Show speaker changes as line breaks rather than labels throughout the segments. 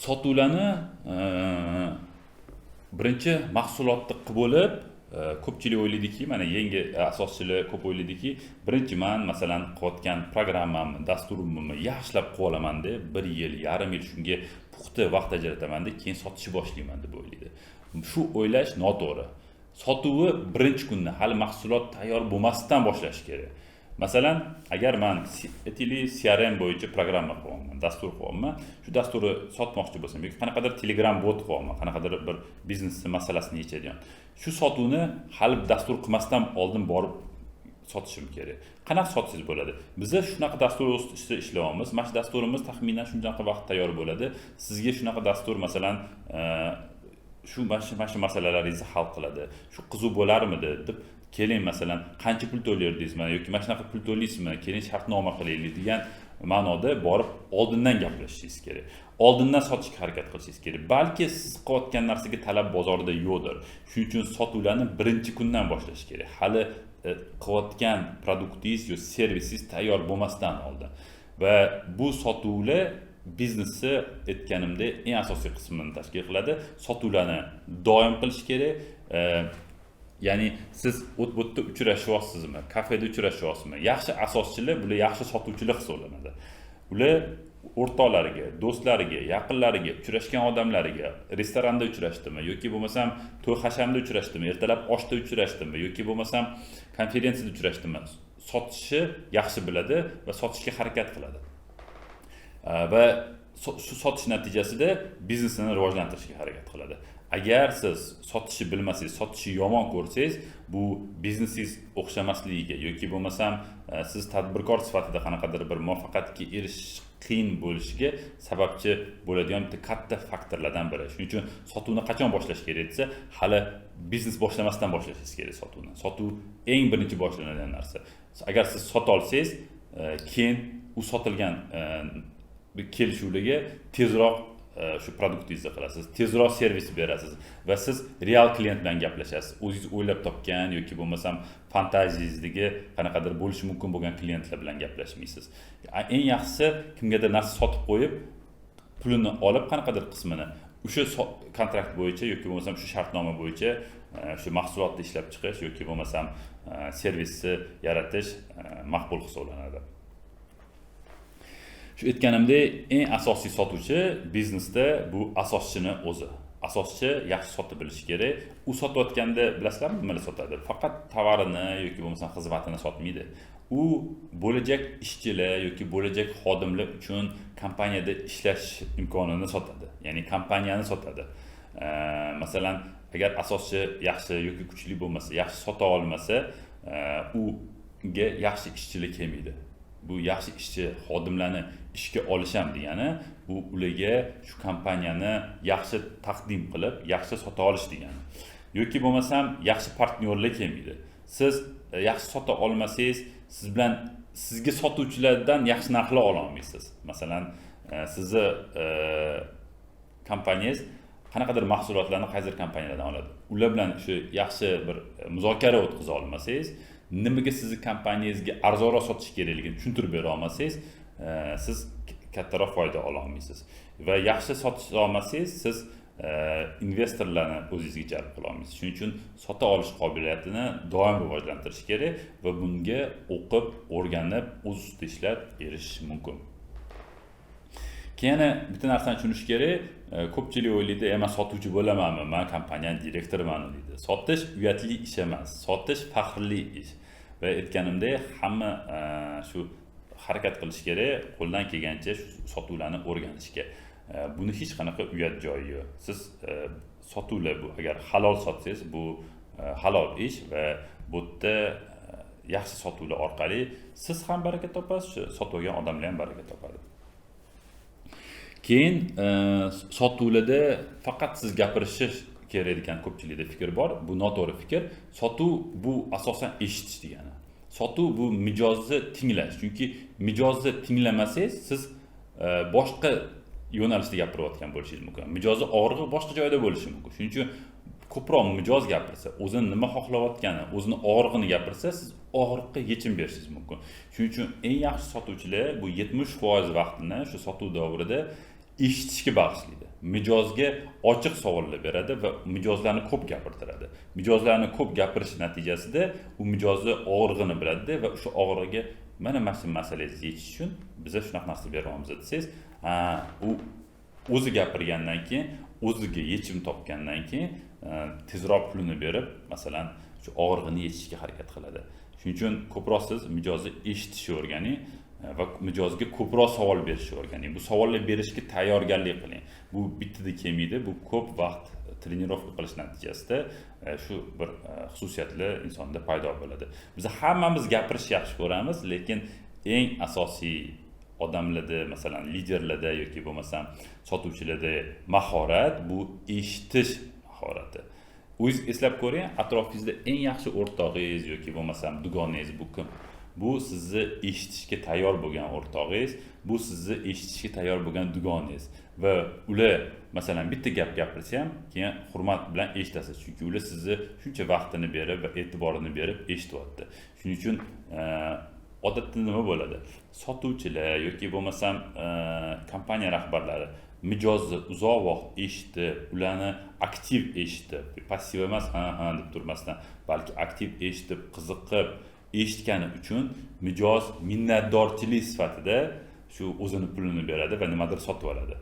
Sotuvlarni birinchi mahsulotni qilib bo'lib, ko'pchilik o'ylaydiki, mana yangi asoschilar ko'p o'ylaydiki, birinchi man, masalan, qilayotgan programmamni, dasturimni yaxshilab qilib olaman deb, bir yil, yarim yil shunga puxta vaqt ajrataman deb, keyin sotishni boshlayman deb o'ylaydi. Shu o'ylash noto'g'ri. Sotuvni birinchi kundan, hali mahsulot tayyor bo'lmasdan boshlash kerak. Masalan, agar man, aytaylik, CRM bo'yicha programma qilyapman, dastur qilyapman, shu dasturni sotmoqchi bo'lsam yoki qanaqadir Telegram bot qilyapman, qanaqadir bir biznesni masalasini yechadigan, shu sotuvni hali dastur qilmasdan oldin borib sotishim kerak. Qanaqa sotsangiz bo'ladi? Biza shunaqa dastur ustida ishlayapmiz, mana shu dasturimiz taxminan shunaqa vaqt tayyor bo'ladi, sizga shunaqa dastur, masalan, shu mana shu masalalaringizni hal qiladi, shu qiziq bo'larmidi deb, keling, masalan, qancha pul to'lardingizmi yoki mana shunaqa pul to'laysizmi, keling, shartnoma qilaylik degan ma'noda borib oldindan gaplashishingiz kerak, oldindan sotishga harakat qilishingiz kerak. Balki siz qilayotgan narsaga talab bozorda yo'qdir. Shuning uchun sotuvlarni birinchi kundan boshlash kerak, hali qilayotgan produktingiz yo servisingiz tayyor bo'lmasdan oldin. Va bu sotuvlar biznesni, aytganimdek, eng asosiy qismini tashkil qiladi. Sotuvlarni doim qilish kerak. Ya'ni siz bu yerda uchrashyapsizmi, kafeda uchrashyapsizmi, yaxshi asoschilar, bular yaxshi sotuvchilar hisoblanadi. Ular o'rtoqlariga, do'stlariga, yaqinlariga, uchrashgan odamlariga, restoranda uchrashdimi yoki bo'lmasam to'y hashamda uchrashdimi, ertalab oshda uchrashdimi yoki bo'lmasam konferensiyada uchrashdimi, sotishni yaxshi biladi va sotishga harakat qiladi va shu sotish natijasida biznesini rivojlantirishga harakat qiladi. Agar siz sotishni bilmasangiz, sotishni yomon ko'rsangiz, bu biznesingiz o'xshamasligiga yoki bo'lmasam siz tadbirkor sifatida qanaqadir bir muvaffaqiyatga erishish qiyin bo'lishiga sababchi bo'ladigan bitta katta faktorlardan biri. Shuning uchun sotuvni qachon boshlash kerak desa, hali biznes boshlamasdan boshlashingiz kerak sotuvni. Sotuv eng birinchi boshlanadigan narsa. Agar siz sota olsangiz, keyin u sotilgan kelishuvlarga tezroq shu produktingizni qilasiz, tezroq servis berasiz va siz real klient bilan gaplashasiz, o'zingiz o'ylab topgan yoki bo'lmasam fantaziyangizdagi qanaqadir bo'lishi mumkin bo'lgan klientlar bilan gaplashmaysiz. Eng yaxshisi, kimgadir narsa sotib qo'yib, pulini olib, qanaqadir qismini o'sha kontrakt bo'yicha yoki bo'lmasam shu shartnoma bo'yicha shu mahsulotni ishlab chiqish yoki bo'lmasam servisni yaratish maqbul hisoblanadi. Shu aytganimdek, eng asosiy sotuvchi biznesda bu asoschini o'zi. Asoschi yaxshi sotib bilishi kerak. U sotayotganda, bilasizlarmi, nimalar sotadi? Faqat tovarini yoki bo'lmasam xizmatini sotmaydi. U bo'lajak ishchilar yoki bo'lajak xodimlar uchun kompaniyada ishlash imkonini sotadi, ya'ni kompaniyani sotadi. Masalan, agar asoschi yaxshi yoki kuchli bo'lmasa, yaxshi sota olmasa, unga yaxshi ishchilar kelmaydi. Bu yaxshi ishchi xodimlarni ishga olish ham degani, bu ularga shu kompaniyani yaxshi taqdim qilib, yaxshi sota olish degani. Yoki bo'lmasam yaxshi partnyorlar kelmaydi. Siz yaxshi sota olmasangiz, siz bilan, sizga sotuvchilardan yaxshi narxlar ololmaysiz. Masalan, sizni kompaniyangiz qanaqadir mahsulotlarni qaysidir kompaniyalardan oladi, ular bilan shu yaxshi bir muzokara o'tkaza olmasangiz, nimaga sizni kompaniyangizga arzonroq sotish kerakligini tushuntirib bera olmasangiz, siz kattaroq foyda ola olmaysiz. Va yaxshi sotisha olmasangiz, siz investorlarni o'zingizga jalb qila olmaysiz. Shuning uchun sota olish qobiliyatini doim rivojlantirish kerak va bunga o'qib, o'rganib, o'z ustida ishlab erishish mumkin. Keyin yana bitta narsani tushunish kerak. Ko'pchilik o'ylaydi, man sotuvchi bo'lamanmi, man kompaniyani direktoriman deydi. Sotish uyatli ish emas, sotish faxrli ish. Va aytganimdek, hamma shu harakat qilish kerak qo'ldan kelgancha shu sotuvlarni o'rganishga. Buni hech qanaqa uyat joyi yo'q. Siz sotuvlar, bu agar halol sotsangiz, bu halol ish va bu yerda yaxshi sotuvlar orqali siz ham baraka topasiz, shu sotib olgan odamlar ham baraka topadi. Keyin sotuvlarda faqat siz gapirishish kerak degan ko'pchilikda fikr bor. Bu noto'g'ri fikr. Sotuv bu asosan eshitish degani. Sotuv bu mijozni tinglash, chunki mijozni tinglamasangiz, siz boshqa yo'nalishda gapirayotgan bo'lishingiz mumkin, mijozni og'rig'i boshqa joyda bo'lishi mumkin. Shuning uchun ko'proq mijoz gapirsa, o'zini nima xohlayotgani, o'zini og'rig'ini gapirsa, siz og'riqqa yechim berishingiz mumkin. Shuning uchun eng yaxshi sotuvchilar bu 70% vaqtini shu sotuv davrida Eshitishga bag'ishlaydi, mijozga ochiq savollar beradi va mijozlarni ko'p gapirtiradi. Mijozlarni ko'p gapirishi natijasida u mijozni og'rig'ini biladida va o'sha og'rig'iga mana shu masalangizni yechish uchun biza shunaqa narsa beryapmiz desangiz, u o'zi gapirgandan keyin, o'ziga yechim topgandan keyin tezroq pulini berib, masalan, shu og'rig'ini yechishga harakat qiladi. Shuning uchun ko'proq siz mijozni eshitishni o'rganing va mijozga ko'proq savol berishni o'rganing. Bu savollar berishga tayyorgarlik qiling. Bu bittada kelmaydi, bu ko'p vaqt тренировка qilish natijasida shu bir xususiyatlar insonda paydo bo'ladi. Biz hammamiz gapirishni yaxshi ko'ramiz, lekin eng asosiy odamlarda, masalan, liderlarda yoki bo'lmasam sotuvchilarda mahorat bu eshitish mahorati. O'zingiz eslab ko'ring, atrofingizda eng yaxshi o'rtog'ingiz yoki bo'lmasam dugonangiz bu kim? Bu sizni eshitishga tayyor bo'lgan o'rtog'ingiz, bu sizni eshitishga tayyor bo'lgan dugonangiz. Va ular, masalan, bitta gap gapirsa ham, keyin hurmat bilan eshitasiz, chunki ular sizni shuncha vaqtini berib va e'tiborini berib eshityapti. Shuning uchun odatda nima bo'ladi? Sotuvchilar yoki bo'lmasam kompaniya rahbarlari mijozni uzoq vaqt eshitib, ularni aktiv eshitib, passiv emas, ha ha deb turmasdan, balki aktiv eshitib, qiziqib eshitgani uchun mijoz minnatdorchilik sifatida shu o'zini pulini beradi va nimadir sotib oladi.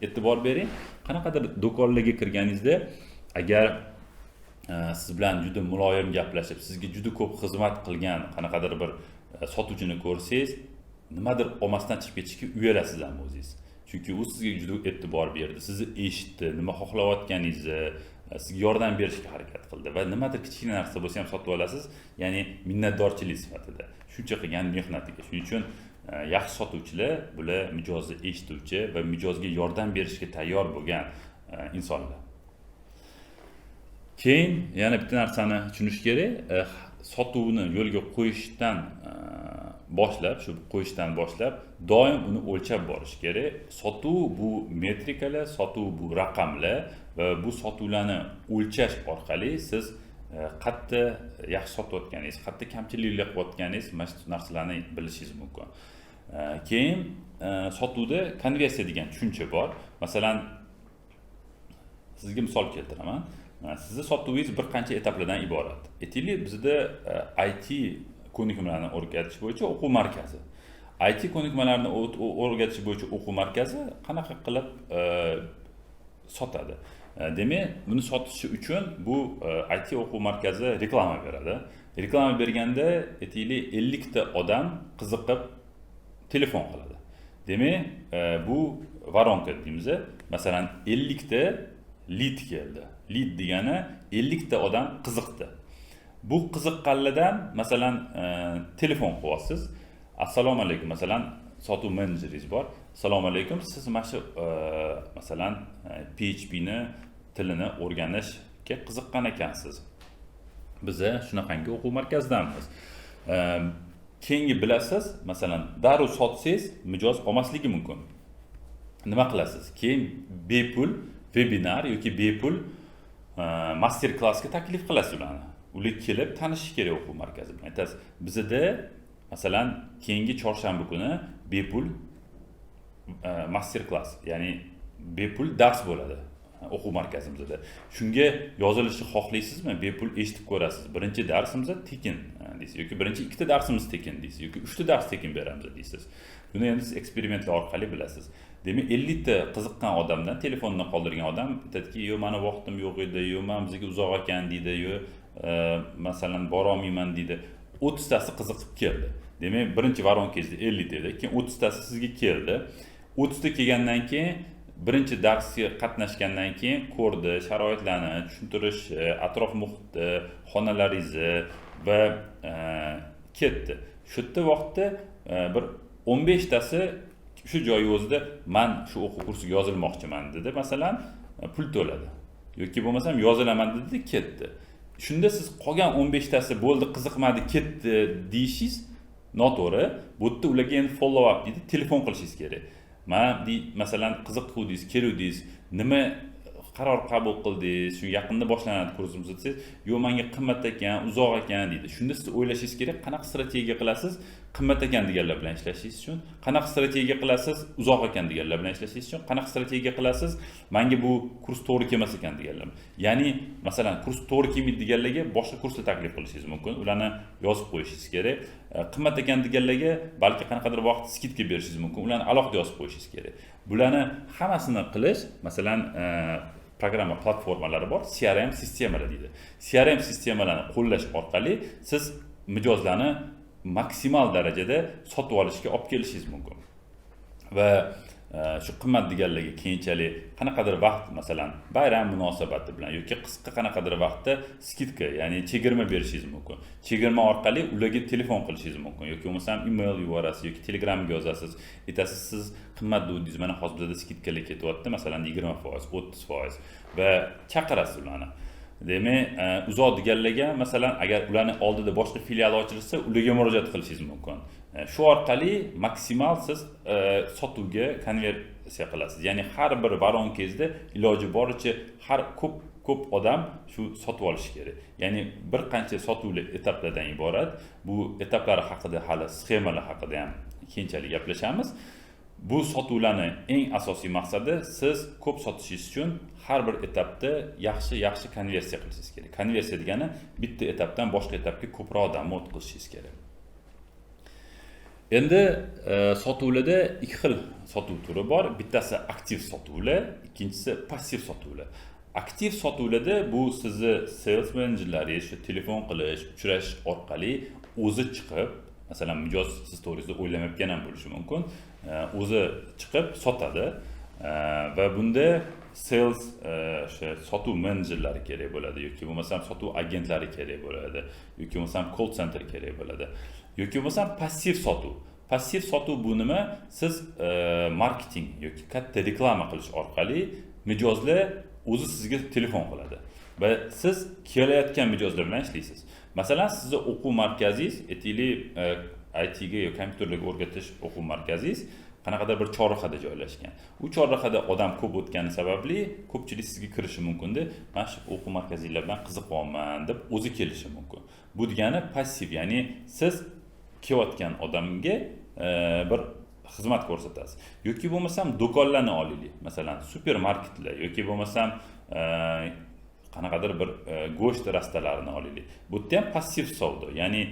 E'tibor bering, qanaqadir do'konlarga kirganingizda agar siz bilan juda muloyim gaplashib, sizga juda ko'p xizmat qilgan qanaqadir bir sotuvchini ko'rsangiz, nimadir olmasdan chiqib ketishga uyalasiz ham o'zingiz, chunki u sizga juda e'tibor berdi, sizni eshitdi, nima xohlayotganingizni, sizga yordam berishga harakat qildi va nimadir kichkina narsa bo'lsa ham sotib olasiz, ya'ni minnatdorchilik sifatida shuncha qilgan mehnatiga. Shuning uchun yaxshi sotuvchilar bular mijozni eshituvchi va mijozga yordam berishga tayyor bo'lgan insonlar. Keyin yana bitta narsani tushunish kerak: sotuvni yo'lga qo'yishdan boshlab, shu qo'yishdan boshlab doim uni o'lchab borish kerak. Sotuv bu metrikalar, sotuv bu raqamlar va bu sotuvlarni o'lchash orqali siz qayerda yaxshi sotayotganingiz, qayerda kamchiliklar qilayotganingiz, mana shu narsalarni bilishingiz mumkin. Keyin sotuvda konversiya degan tushuncha bor. Masalan, sizga misol keltiraman. Sizni sotuvingiz bir qancha etaplardan iborat. Aytaylik, bizda IT ko'nikmalarni o'rgatish bo'yicha o'quv markazi. IT ko'nikmalarni o'rgatish bo'yicha o'quv markazi qanaqa qilib sotadi? Demak, buni sotishi uchun bu IT o'quv markazi reklama beradi. Reklama berganda, aytaylik, 50 ta odam qiziqib telefon qiladi. Demak, bu воронка deymiz. Masalan, 50 ta lid keldi. Lid degani 50 ta odam qiziqdi. Bu qiziqqanlardan, masalan, telefon qilyapsiz: "Assalomu alaykum", masalan, sotuv menejeringiz bor, "Assalomu alaykum, siz mana shu masalan, PHPni tilini o'rganishga qiziqqan ekansiz, biza shunaqangi o'quv markazidanmiz". Keyingi bilasiz, masalan, darrov sotsangiz, mijoz olmasligi mumkin. Nima qilasiz? Keyin bepul vebinar yoki bepul master klassga taklif qilasiz ularni. Ular kelib tanishishi kerak o'quv markazi bilan. Aytasiz: "Bizada, masalan, keyingi chorshanba kuni bepul master klass, ya'ni bepul dars bo'ladi o'quv markazimizda. Shunga yozilishni xohlaysizmi? Bepul eshitib ko'rasiz. Birinchi darsimiz tekin", deysiz yoki "Birinchi ikkita darsimiz tekin", deysiz yoki "Uchta dars tekin beramiz", deysiz. Buni endi siz eksperimentlar orqali bilasiz. Demak, 50 ta qiziqqan odamdan telefonni qoldirgan odam aytadiki: "Yo'q, mani vaqtim yo'q edi", "Yo'q, man bizga uzoq ekan", deydi, "Yo'q, masalan, borolmayman", deydi. 30 tasi qiziqib keldi. Demak, birinchi воронка ngizda 50 ta edi, keyin 30 tasi sizga keldi. 30 ta kelgandan keyin, birinchi darsga qatnashgandan keyin ko'rdi sharoitlarni, tushuntirish, atrof muhitni, xonalaringizni va ketdi. Shu yerda vaqtda bir 15 tasi shu joyi o'zida "Man shu o'quv kursiga yozilmoqchiman", dedi, masalan, pul to'ladi yoki bo'lmasam "Yozilaman", dedi, ketdi. Shunda siz qolgan 15 tasi "Bo'ldi, qiziqmadi, ketdi", deyishingiz noto'g'ri. Bu yerda ularga endi follow up deydi, telefon qilishingiz kerak. Man, masalan, qiziquvdingiz, keluvdingiz, nima Qaror qabul qildingiz, shu yaqinda boshlanadi kursimiz desangiz, "Yo'q, manga qimmat ekan, uzoq ekan", deydi. Shunda siz o'ylashingiz kerak, qanaqa strategiya qilasiz qimmat ekan deganlar bilan ishlashingiz uchun, qanaqa strategiya qilasiz uzoq ekan deganlar bilan ishlashingiz uchun, qanaqa strategiya qilasiz manga bu kurs to'g'ri kelmas ekan deganlar. Ya'ni, masalan, kurs to'g'ri kelmaydi deganlarga boshqa kurslar taklif qilishingiz mumkin, ularni yozib qo'yishingiz kerak. Qimmat ekan deganlarga balki qanaqadir vaqt скидка berishingiz mumkin, ularni alohida yozib qo'yishingiz kerak. Bularni hammasini qilish, masalan, programma platformalari bor, CRM sistemalar deydi. CRM sistemalarni qo'llash orqali siz mijozlarni maksimal darajada sotib olishga olib kelishingiz mumkin. Va shu qimmat deganlarga keyinchalik qanaqadir vaqt, masalan, bayram munosabati bilan yoki qisqa qanaqadir vaqtda скидка, ya'ni chegirma berishingiz mumkin. Chegirma orqali ularga telefon qilishingiz mumkin yoki bo'lmasam email yuborasiz yoki Telegramga yozasiz, aytasiz: "Siz qimmat dedingiz, mana hozir bizada скидка lar ketyapti, masalan, 20%, 30%", va chaqirasiz ularni. Demak, uzoq deganlarga, masalan, agar ularni oldida boshqa filial ochilsa, ularga murojaat qilishingiz mumkin. Shu orqali maksimal siz sotuvga konversiya qilasiz, ya'ni har bir воронка ngizda iloji boricha har ko'p ko'p odam shu sotib olishi kerak. Ya'ni bir qancha sotuvli etaplardan iborat. Bu etaplar haqida hali, sxemalar haqida ham keyinchalik gaplashamiz. Bu sotuvlarni eng asosiy maqsadi, siz ko'p sotishingiz uchun har bir etapda yaxshi yaxshi konversiya qilishingiz kerak. Konversiya degani bitta etapdan boshqa etapga ko'proq odamni o'tkazishingiz kerak. Endi sotuvlarda ikki xil sotuv turi bor: bittasi aktiv sotuvlar, ikkinchisi passiv sotuvlar. Aktiv sotuvlarda bu sizni sales menejerlaringiz shu telefon qilish, uchrashish orqali o'zi chiqib, masalan, mijoz siz to'g'ringizda o'ylamayotgan ham bo'lishi mumkin, o'zi chiqib sotadi. Va bunda sales, o'sha sotuv menejerlari kerak bo'ladi yoki bo'lmasam sotuv agentlari kerak bo'ladi yoki bo'lmasam call center kerak bo'ladi yoki bo'lmasam passiv sotuv. Passiv sotuv bu nima? Siz marketing yoki katta reklama qilish orqali mijozlar o'zi sizga telefon qiladi va siz kelayotgan mijozlar bilan ishlaysiz. Masalan, sizni o'quv markazingiz, aytaylik, ITga yoki kompyuterlarga o'rgatish o'quv markazingiz qanaqadir bir chorrahada joylashgan. U chorrahada odam ko'p o'tgani sababli ko'pchilik sizga kirishi mumkinda, "Mana shu o'quv markazinglar bilan qiziqyapman", deb o'zi kelishi mumkin. Bu degani passiv, ya'ni siz kelayotgan odamga bir xizmat ko'rsatasiz. Yoki bo'lmasam do'konlarni olaylik, masalan, supermarketlar yoki bo'lmasam qanaqadir bir go'sht rastalarini olaylik. Bu yerda ham passiv savdo, ya'ni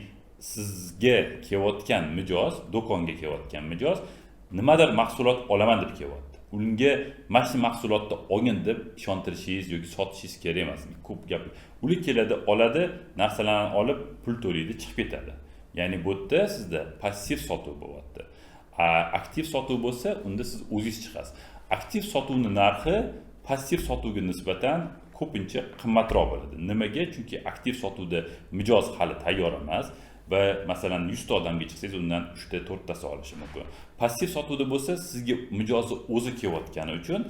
sizga kelayotgan mijoz, do'konga kelayotgan mijoz nimadir mahsulot olaman deb kelyapti. Unga "Mana shu mahsulotni olgin" deb ishontirishingiz yoki sotishingiz kerak emas. Ko'p gap, ular keladi, oladi, narsalarni olib, pul to'laydi, chiqib ketadi. Ya'ni bu yerda sizda passiv sotuv bo'lyapti. Aktiv sotuv bo'lsa, unda siz o'zingiz chiqasiz. Aktiv sotuvni narxi passiv sotuvga nisbatan ko'pincha qimmatroq bo'ladi. Nimaga? Chunki aktiv sotuvda mijoz hali tayyor emas va, masalan, 100 ta odamga chiqsangiz, undan uchta, to'rttasi olishi mumkin. Passiv sotuvda bo'lsa, sizga mijozni o'zi kelayotgani uchun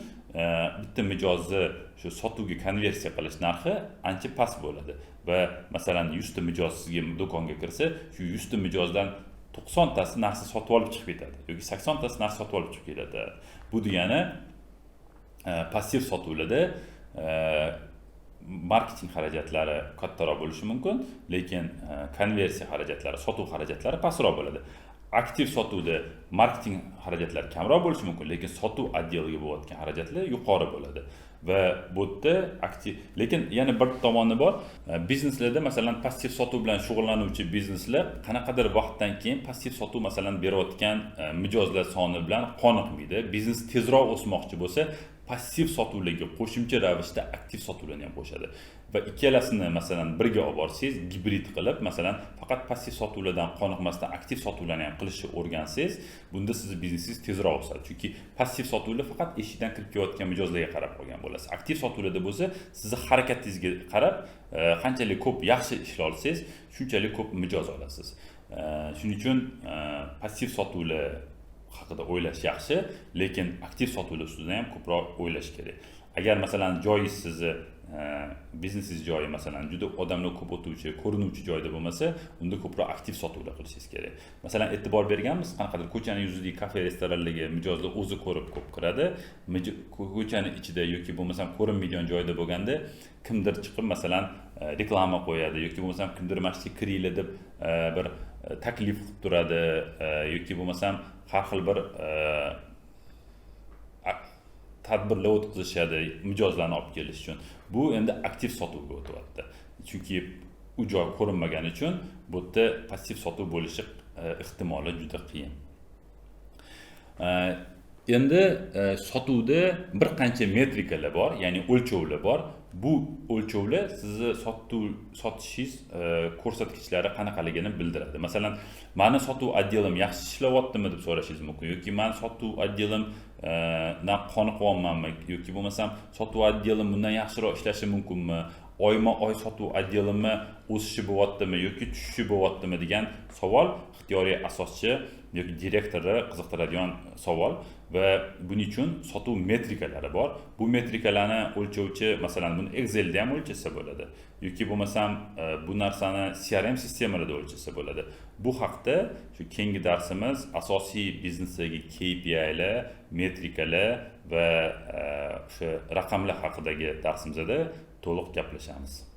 bitta mijozni shu sotuvga konversiya qilish narxi ancha past bo'ladi. Va, masalan, 100 ta mijoz sizga do'konga kirsa, shu 100 ta mijozdan 90tasi narsa sotib olib chiqib ketadi yoki 80tasi narsa sotib olib chiqib ketadi. Bu degani, passiv sotuvlarda marketing xarajatlari kattaroq bo'lishi mumkin, lekin konversiya xarajatlari, sotuv xarajatlari pastroq bo'ladi. Aktiv sotuvda marketing xarajatlari kamroq bo'lishi mumkin, lekin sotuv отдел iga bo'layotgan xarajatlar yuqori bo'ladi. Va bu yerda aktiv, lekin yana bir tomoni bor. Bizneslarda, masalan, passiv sotuv bilan shug'ullanuvchi bizneslar qanaqadir vaqtdan keyin passiv sotuv, masalan, berayotgan mijozlar soni bilan qoniqmaydi. Biznes tezroq o'smoqchi bo'lsa, passiv sotuvlarga qo'shimcha ravishda aktiv sotuvlarni ham qo'shadi. Va ikkalasini, masalan, birga olib borsangiz, gibrid qilib, masalan, faqat passiv sotuvlardan qoniqmasdan aktiv sotuvlarni ham qilishni o'rgansangiz, bunda sizni biznesingiz tezroq o'sadi. Chunki passiv sotuvlar faqat eshikdan kirib kelayotgan mijozlarga qarab qolgan bo'lasiz. Aktiv sotuvlarda bo'lsa, sizni harakatingizga qarab, qanchalik ko'p yaxshi ishlay olsangiz, shunchalik ko'p mijoz olasiz. Shuning uchun passiv sotuvlar haqida o'ylash yaxshi, lekin aktiv sotuvlar ustida ham ko'proq o'ylash kerak. Agar, masalan, joyingiz sizni Biznesingiz joyi, masalan, juda odamlar ko'p o'tuvchi, ko'rinuvchi joyda bo'lmasa, unda ko'proq aktiv sotuvlar qilishingiz kerak. Masalan, e'tibor berganmiz, qanaqadir ko'chani yuzidagi kafe, restoranlarga mijozlar o'zi ko'rib ko'p kiradi. Ko'chani ichida yoki bo'lmasam ko'rinmaydigan joyda bo'lganda kimdir chiqib, masalan, reklama qo'yadi yoki bo'lmasam kimdir "Mana shu yerga kiringlar" deb bir taklif qilib turadi yoki bo'lmasam har xil bir tadbirlar o'tkazishadi mijozlarni olib kelish uchun. Bu endi aktiv sotuvga o'tyapti, chunki u joy ko'rinmagani uchun bu yerda passiv sotuv bo'lishi ehtimoli juda qiyin. Endi sotuvda bir qancha metrikalar bor, ya'ni o'lchovlar bor. Bu o'lchovlar sizni sotishingiz ko'rsatkichlari qanaqaligini bildiradi. Masalan, "Mani sotuv отдел im yaxshi ishlayaptimi?" deb so'rashingiz mumkin yoki "Mani sotuv отдел im dan qoniqyapmanmi?" yoki bo'lmasam "Sotuv отдел im bundan yaxshiroq ishlashi mumkinmi?", "Oyma oy sotuv отдел imni o'sishi bo'lyaptimi yoki tushishi bo'lyaptimi?" degan savol ixtiyoriy asoschi yoki direktorni qiziqtiradigan savol. Va buning uchun sotuv metrikalari bor. Bu metrikalarni o'lchovchi, masalan, buni Excelda ham o'lchasa bo'ladi yoki bo'lmasam bu narsani CRM sistemalarda o'lchasa bo'ladi. Bu haqda shu keyingi darsimiz, asosiy biznesdagi KPIlar, metrikalar va o'sha raqamlar haqidagi darsimizda to'liq gaplashamiz.